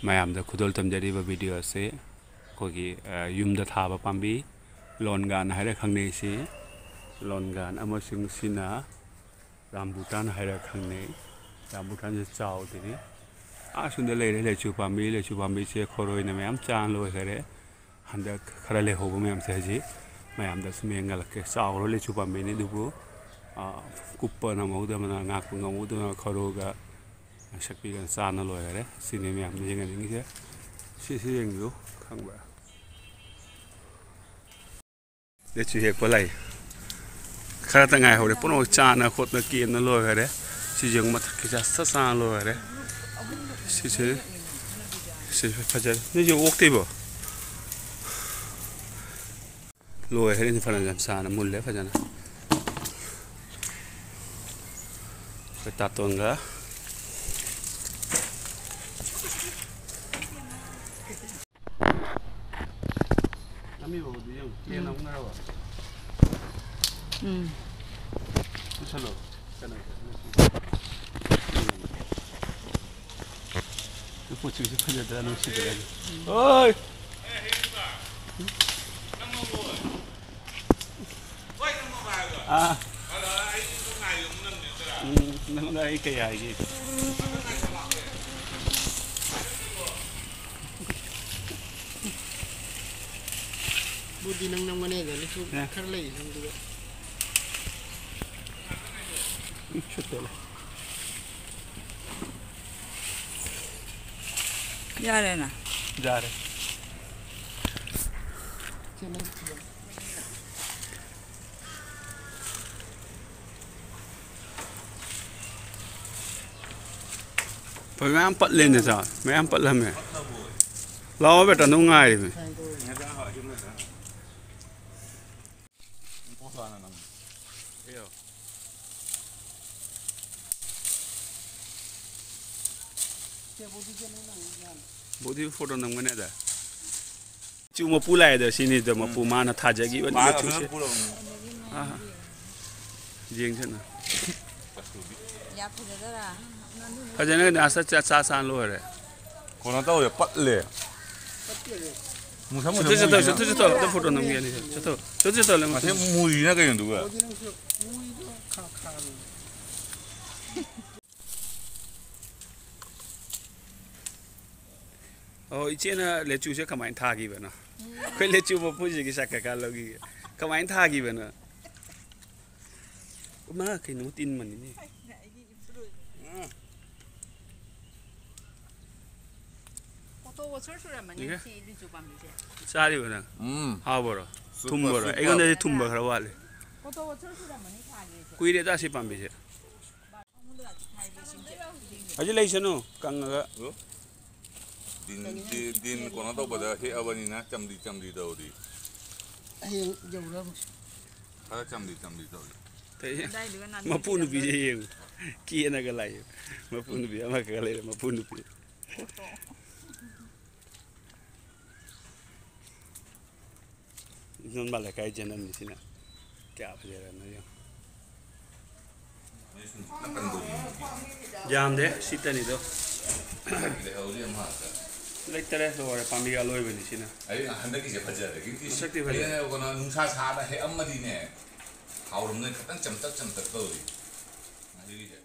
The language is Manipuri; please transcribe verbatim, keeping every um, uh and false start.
ꯃꯌꯥꯝꯗ ꯈꯨꯗꯣꯜ ꯇꯝꯖꯔꯤꯕ ꯚꯤꯗꯤꯑꯣ ꯑꯁꯤ ꯑꯩꯈꯣꯏꯒꯤ, ꯑ, ꯌꯨꯝꯗ ꯊꯥꯕ ꯄꯥꯝꯕꯤ, ꯂꯣꯟꯒꯥꯟ ꯍꯥꯏꯔ ꯈꯪꯅꯩ ꯁꯤ꯫ ꯂꯣꯟꯒꯥꯟ ꯑꯃꯁꯨꯡ ꯁꯤꯅ ꯔꯥꯝꯕꯨꯇꯥꯟ ꯍꯥꯏꯔ ꯈꯪꯅꯩ꯫ ꯔꯥꯝꯕꯨꯇꯥꯟꯁꯦ ꯆꯥꯎꯗ꯭ꯔꯤ꯫ ꯑꯥ ꯁꯣꯝꯗ ꯂꯩꯔꯦ ꯂꯩꯆꯨ ꯄꯥꯝꯕꯤ꯫ ꯂꯩꯆꯨ ꯄꯥꯝꯕꯤꯁꯦ ꯈꯣꯔꯣꯏꯅ ꯃꯌꯥꯝ ꯆꯥꯅ ꯂꯣꯏꯈꯔꯦ꯫ ꯍꯟꯗꯛ ꯈꯔ ꯂꯩꯍꯧꯕ ꯃꯌꯥꯝꯁꯦ ꯍꯧꯖꯤꯛ ꯃꯌꯥꯝꯗ ꯁꯨꯝ ꯌꯦꯡꯍꯜꯂꯛꯀꯦ꯫ ꯆꯥꯎꯔ ꯂꯩꯆꯨ ꯄꯥꯝꯕꯤꯅꯤ, ꯑꯗꯨꯕꯨ, ꯑ, ꯀꯨꯞꯄ ꯅꯪꯍꯧꯗꯕꯅ, ꯉꯥꯛꯄ ꯉꯝꯍꯧꯗꯕꯅ ꯈꯣꯔꯣꯒ ꯁꯛꯄꯤꯒꯅ ꯆꯥꯅ ꯂꯣꯏꯈꯔꯦ꯫ ꯁꯤꯅꯤ ꯃꯌꯥꯝꯅ ꯌꯦꯡꯍꯟꯅꯤꯡꯉꯤꯁꯦ꯫ ꯁꯤꯁꯤ ꯌꯦꯡꯕꯤꯌꯨ, ꯈꯪꯕ꯭ꯔꯥ? ꯂꯩꯆꯨ ꯍꯦꯛꯄ ꯂꯥꯛꯏ꯫ ꯈꯔꯇ ꯉꯥꯏꯍꯧꯔꯦ꯫ ꯄꯨꯝꯅꯃꯛ ꯆꯥꯅ ꯈꯣꯠꯅ ꯀꯦꯟꯅ ꯂꯣꯏꯈꯔꯦ꯫ ꯁꯤꯁꯦ ꯑꯃꯨꯛ ꯃꯊꯛꯀꯤ ꯆꯥ-, ꯆꯥ-, ꯆꯥꯅ ꯂꯣꯏꯈꯔꯦ꯫ ꯁꯤꯁꯦ, ꯁꯤ ꯐꯖꯔꯦ꯫ ꯅꯣꯏꯁꯦ ꯑꯣꯛꯇꯦꯕꯣ? ꯂꯣꯏꯈꯔꯦ꯫ ꯐꯅꯌꯥꯝ ꯆꯥꯅ ꯃꯨꯜꯂꯦ ꯐꯖꯅ꯫ ꯑꯩꯈꯣꯏ ꯇꯥꯇꯣꯟꯒ꯫ ꯅꯝꯃꯤꯕꯕꯨꯗꯤ ꯌꯦꯡꯉꯨ, ꯆꯦ ꯎꯝ꯫ ꯅꯝꯈ꯭ꯔꯕ? ꯎꯝ꯫ ꯄꯨꯁꯜꯂꯣ꯫ ꯀꯩꯅꯣ, ꯎꯝ꯫ ꯄꯣꯠꯁꯤꯡꯁꯤ ꯐꯖꯗ꯭ꯔꯥ, ꯅꯨꯡꯁꯤꯗ꯭ꯔꯥ? ꯎꯝ꯫ ꯍꯣꯏ! ꯑꯥ꯫ ꯎꯝ, ꯅꯪꯉꯣꯟꯗ ꯑꯩ ꯀꯩ ꯍꯥꯏꯒꯦ? ꯕꯨꯗꯤ ꯅꯪ ꯅꯪ ꯃꯅꯦꯗ ꯂꯤꯁꯨ ꯑꯦ꯫ ꯈꯔ ꯂꯩ ꯅꯪꯗꯨꯒ꯫ ꯎꯝ, ꯁꯨꯠꯇꯦ ꯂꯩ꯫ ꯌꯥꯔꯦꯅ꯫ ꯌꯥꯔꯦ꯫ ꯍꯣꯏ, ꯃꯌꯥꯝ ꯄꯠꯂꯦꯅꯦ, ꯁꯥꯔ꯫ ꯃꯌꯥꯝ ꯄꯠꯂꯝꯃꯦ꯫ ꯂꯥꯛꯑꯣ, ꯕꯦꯇꯥ, ꯅꯪ ꯉꯥꯏꯔꯤꯃꯤ꯫ ꯕꯣꯗꯤ ꯐꯣꯇꯣ ꯅꯝꯒꯅꯤ ꯑꯗ꯫ ꯆꯨ ꯃꯄꯨ ꯂꯥꯛꯑꯦꯗ, ꯁꯤꯅꯤꯗ ꯃꯄꯨ, ꯎꯝ꯫ ꯃꯥꯅ ꯊꯥꯖꯈꯤꯕꯅꯤ ꯃꯥꯅ ꯃꯆꯨꯁꯦ꯫ ꯐꯖꯅ ꯄꯨꯔꯛꯎꯅꯦ꯫ ꯑꯥ꯫ ꯌꯦꯡꯁꯤꯅ꯫ ꯌꯥ ꯐꯖꯗꯔꯥ? ꯐꯖꯅ ꯅꯥꯁ ꯆꯥ-, ꯆꯥ-, ꯆꯥ ꯂꯣꯏꯔꯦ꯫ ꯀꯩꯅꯣ ꯇꯧꯔꯦ, ꯄꯠꯂꯦ꯫ ꯃꯨꯁꯟ ꯃꯨꯁꯟ ꯆꯠꯊꯣꯛ, ꯆꯠꯊꯣꯛ, ꯃꯨꯔꯤꯁꯤꯅ꯫ ꯆꯠꯊꯣꯛ, ꯆꯠꯊꯣꯛ, ꯑꯝꯇ ꯐꯣꯇꯣ ꯅꯝꯒꯦ, ꯑꯅꯤꯁꯦ꯫ ꯆꯠꯊꯣꯛ, ꯆꯠꯊꯣꯛ, ꯆꯠꯊꯣꯛ, ꯂꯩ, ꯃꯁꯤ ꯃꯨꯔꯤꯁꯤꯅ ꯀꯩꯅꯣꯗꯨꯒ? ꯑꯣ, ꯏꯆꯦꯅ ꯂꯦꯆꯨꯁꯦ ꯀꯃꯥꯏꯅ ꯊꯥꯈꯤꯕꯅꯣ? ꯑꯩꯈꯣꯏ ꯂꯦꯆꯨ ꯃꯄꯨꯁꯤꯒꯤ ꯁꯛꯀ ꯈꯔ ꯂꯧꯈꯤꯒꯦ꯫ ꯀꯃꯥꯏꯅ ꯊꯥꯈꯤꯕꯅꯣ? ꯏꯃꯥ, ꯀꯩꯅꯣ ꯇꯤꯟ ꯃꯅꯤꯅꯦ꯫ ꯐꯣꯇꯣ ꯋꯥꯆꯔ ꯁꯨꯔꯝꯃꯅꯤ ꯏꯍꯦ꯫ ꯁꯤ ꯂꯤꯆꯨ ꯄꯥꯝꯕꯤꯁꯦ꯫ ꯆꯥꯔꯤꯕ ꯅꯪ? ꯎꯝ꯫ ꯍꯥꯎꯕꯔꯣ? ꯁꯨꯄꯔ, ꯊꯨꯝꯕꯔꯣ? ꯁꯨꯄꯔ꯫ ꯑꯩꯉꯣꯟꯗꯗꯤ ꯊꯨꯝꯕ ꯈꯔ ꯋꯥꯠꯂꯤ꯫ ꯐꯣꯇꯣ ꯋꯥꯆꯔ ꯁꯨꯔꯝꯃꯅꯤ ꯊꯥꯒꯦꯁꯦ꯫ ꯀꯨꯏꯔꯦꯗ ꯁꯤ ꯄꯥꯝꯕꯤꯁꯦ꯫ ꯍꯧꯖꯤꯛ ꯂꯩꯁꯅꯨ, ꯀꯪꯉꯒ꯫ ꯗꯤꯟ, ꯗꯤꯟ, ꯗꯤꯟ ꯀꯩꯅꯣ ꯀꯩꯅꯣ ꯇꯧꯕꯗ ꯍꯦꯛꯑꯕꯅꯤꯅ ꯆꯝꯂꯤ ꯆꯝꯂꯤ ꯇꯧꯔꯤ꯫ ꯍꯌꯦꯡ ꯌꯧꯔꯒ ꯑꯃꯨꯛ꯫ ꯈꯔ ꯆꯝꯂꯤ ꯆꯝꯂꯤ ꯇꯧꯔꯤ꯫ ꯀꯩ? ꯑꯗꯥꯏꯗꯨꯒ ꯅꯥꯄꯤ ꯃꯄꯨ ꯅꯨꯄꯤꯁꯦ ꯌꯦꯡꯉꯨ꯫ ꯀꯦꯅꯒ ꯂꯥꯛꯏ꯫ ꯃꯄꯨ ꯅꯨꯄꯤ ꯑꯃꯈꯛ ꯂꯩꯔꯦ, ꯃꯄꯨ ꯅꯨꯄꯤ꯫ ꯏꯟꯗꯣꯟꯕ ꯂꯩꯀꯥꯏ ꯆꯦꯅꯦꯜꯅꯤ ꯁꯤꯅ꯫ ꯀꯌꯥ ꯐꯖꯔꯕꯅꯣ ꯌꯦꯡꯉꯣ꯫ ꯌꯥꯝꯗꯦ, ꯁꯤꯠꯇꯅꯤꯗꯣ꯫ ꯂꯩꯍꯧꯔꯤ ꯑꯃ ꯉꯥꯛꯇ꯫ ꯂꯩꯇꯔꯦ, ꯂꯣꯏꯔꯦ, ꯄꯥꯝꯕꯤ ꯑꯂꯣꯏꯕꯅꯤ ꯁꯤꯅ꯫ ꯑꯩ ꯍꯟꯗꯛꯀꯤꯁꯦ ꯐꯖꯔꯦ꯫ ꯃꯁꯛꯇꯤ ꯐꯖꯔꯦ꯫ ꯍꯌꯦꯡ ꯀꯩꯅꯣ ꯅꯨꯡꯁꯥ ꯁꯥꯗ ꯍꯦꯛꯑꯝꯃꯗꯤꯅꯦ, ꯍꯥꯎꯔꯝꯅꯦ, ꯈꯤꯇꯪ ꯆꯝꯇꯛ ꯆꯝꯇꯛ ꯇꯧꯔꯤ꯫ ꯑꯗꯨꯒꯤꯁꯦ꯫